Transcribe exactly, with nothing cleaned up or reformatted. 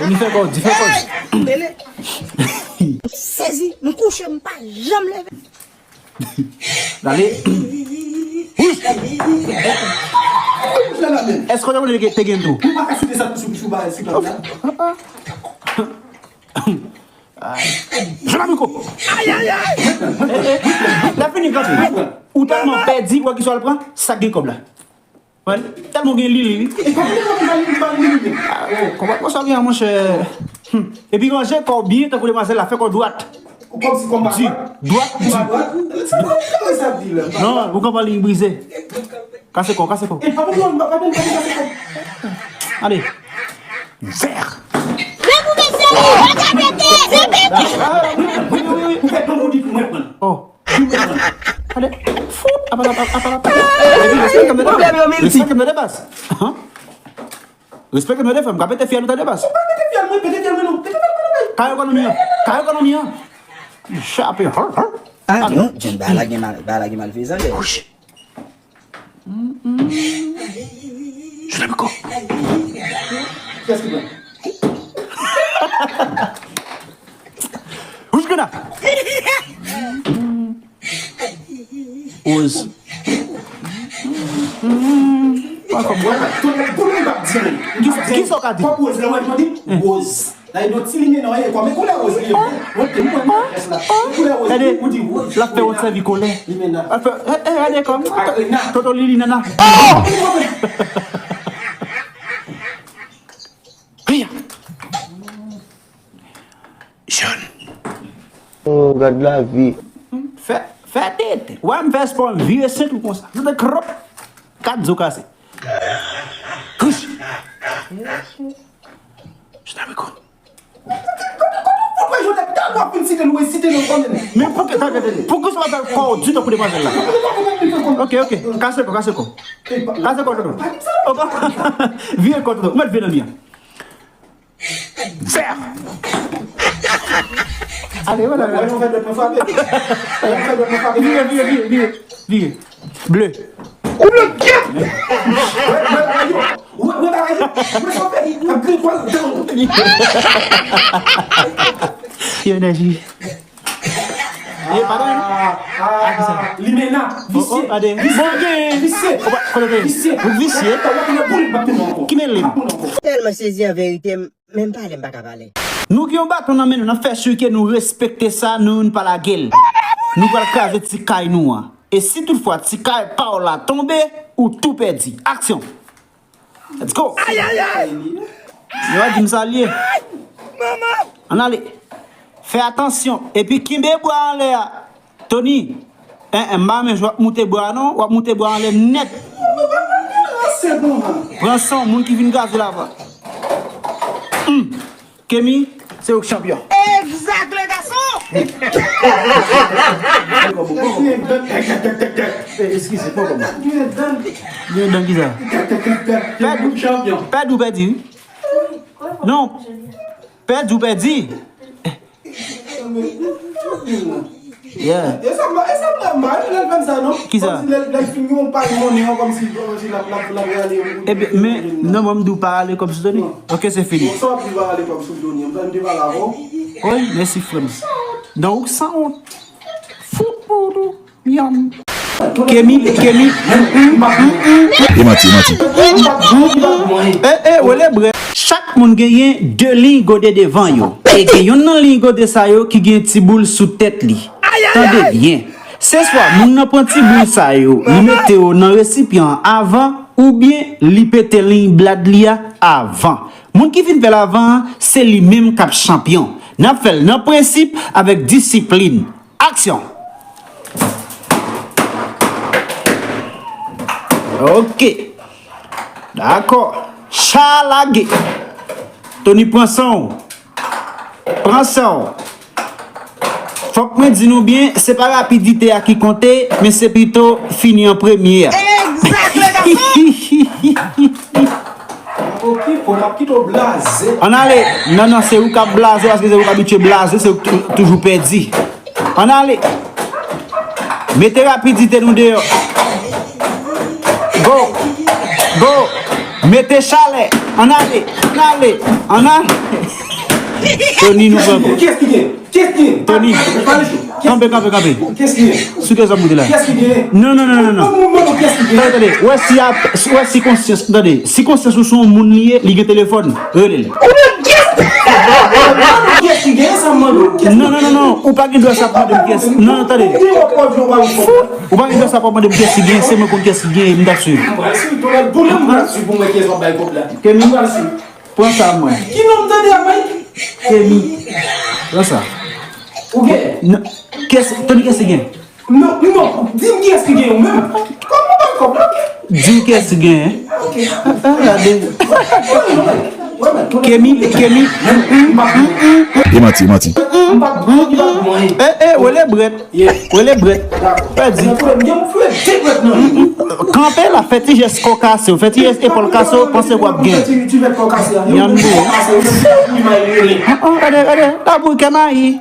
Di fè kò, di fè kò. Sezi, m kouche, m pa janm leve. Gade. Èske w te konnen te gen tou? Jean Amico. Lè fini kanpe. Ou tèlman pèdi, wè ki sa l pran, sa k gen kòb la. Tèlman gen li, li, li. Konpòtman sa gen an, monchè. Epi ranje kò w byen tankou demwazèl la, fè kò w dwat. Di, dwat, di. Non, ou konprann li brize. Kase kò, kase kò. Ale. Vè. Oh. Ale. Fout. Apa, apa, apa, apa. Epi respè kanmenm. Respè kanmenm de baz. Respè kanmenm de fè m ka pete fyèl ou tande baz. Ou pa pete fyèl mwen, pete fyèl mwen non. Pete fyèl mwen non. Kay ekonomi an. Kay ekonomi an. Chape. Ah non, John, bagay la gen mal, bagay la gen malfezan. Kouch. Je l'aime encore. Kiyès ki pran? Kouch grenad. Oz. Pa kòm. Wè, tout, tout moun p ap di anyen. Ki, ki sa w ka di? Kòm Oz la, wè, jodi, Oz. Dayè, yon ti limena, e, kòm e koulè woz li ye. Mwen, te mwen, mwen, kès la. E koulè woz li, ou di woz. L ap fè yon sèvi kolè. Limena. L ap fè, e, e, gade kòm. Ak Rena. Toto Lili Nana. Oh! Ria. Jòn. Oh, gad lavi. Fè, fè tete. Wè, m fè spò, m vire sent ou konsa. Tete krop. Kat zo kase. Kouch. Chita miko. Men pou ki, tande, tande, pou ki sa w ap fè kò w di tankou demwazèl la? Ok, ok. Kase kò, kase kò. Kase kò, tonton. Vire kò, tonton. Ou mèt vire nan mi an. Vè! Ale, wè la, wè. Vire, vire, vire, vire, vire. Ble. Ou ble kèt! Wè, wè, wè, wè, wè, wè, wè, wè, wè, Yo, enèji. E, pa dòmi non. Ah, ah, limena, visye, visye, visye. Ou pa konnen. Visye. Ou visye. Ki men li? Tèlman sezi an verite, m, menm pale, m pa ka pale. Nou gen yon baton nan men nou, n ap fè si ke nou respekte sa, nou youn pa lage l. Nou pral kraze ti kay nou an. E si toutfwa ti kay pa w la tonbe, ou tou pèdi. Aksyon! Let's go! Ay, ay, ay! Yo di m sa l ye. Ay! Manman! Ann ale. Fè atansyon. Epi kenbe bra anlè a. Tony, en, en, m pa renmen jan w ap moute bra a non. W ap moute bra anlè nèt. Pran san w, moun ki vin kraze lava. Hmm. Kemi, se ou k chanpyon. Egzak, le gason! Eskize, pran kòb mwen. Li gen dan ki sa? Pèdi, pèdi ou pèdi, wi. Non. Pèdi ou pèdi. Yeah. E sa, e sa m pa mal lè l fè m sa, non? Ki sa? Kòmsi lè, lè l fin gen yon pay monnen an, kòmsi, kòmsi l ap, l ap, l ap rale yon. Ebyen, men, non, mwen, m di w pa rale kòb sou Tony. Non. Ok, se fini. Bon, sa w ap di pa rale kòb sou Tony an, m te pale avè w. Wi, mèsi, frè m. Donk, ou sanwont. Fout pou ou tou. Yanm. Kemi, Kemi. E manti, e manti. E, e, wele brè. Chak moun genyen de liy gode devan yo. E gen youn nan liy gode sa yo ki gen ti boul sou tèt li. Tande byen. Se swa moun nan pran ti boul sa yo, li mete yo nan resipyan an avan, oubyen li pete liy blad li a avan. Moun ki fin fè l avan an, se li menm k ap chanpyon. N ap fè l nan prensip avèk disiplin. Aksyon! Ok. Dakò. Cha lage. Tony, pran san w. Pran san w. Fòk mwen di nou byen, se pa rapidite a ki konte, men se pito fini an premye a. Egzak, le gason! Ann ale. Non, non, se ou k ap blaze, paske se ou k abitye blaze, se ou k tou-, toujou pèdi. Ann ale. Mete rapidite nou deyò. Go. Go. Mete chalè. Ann ale. Ann ale. Ann ale. Tony, nou pran kou. Kiyès ki gen? Kiyès ki gen? Tony. Pale sou. Kanpe, kanpe, kanpe. Kiyès ki gen? Sou kiyès w ap monte la? Kiyès ki gen? Non, non, non, non, non. Mwen, mwen, mwen, kiyès ki gen? Tande, tande. Wè si ap, wè si konsyans, tande. Si konsyans ou se yon moun li ye, li gen telefòn. Rele l. Ou menm kiyès ki gen? Kiyès ki gen? Sa m mande w, kiyès ki gen? Non, non, non, non. Ou pa gen dwa sa ap mande m kiyès. Non, non, tande. Ou gen wòp wòp, yo pa wòp wòp. Ou pa gen dwa sa pou ap mande m kiyès ki gen, se mwen konn kiyès ki gen, m t ap swiv. M pral swiv, tonnè, pou lè m pral swiv pou mwen kiyès w ap bay kòb la. Kemi, m pral swiv. Pran sa mwen. Ki non m tande a, Mike? Kemi. Pran sa. Ou gen? Non, kiyès, Tony kiyès ki gen? Non, non, di m kiyès ki gen ou menm. Kòman w bay kòb la, ok? Di m kiyès ki gen. Ok. Ah, ah, gade. Kemi, Kemi. E manti, e manti. Eh, eh, rele Brèt. Rele Brèt. Pèdi. Kanpe la, fè ti jès kò kase w, fè ti jès epòl kase w, panse w ap gen. Yann bouye. Ah, ah, gade, gade. Labou kè mayi.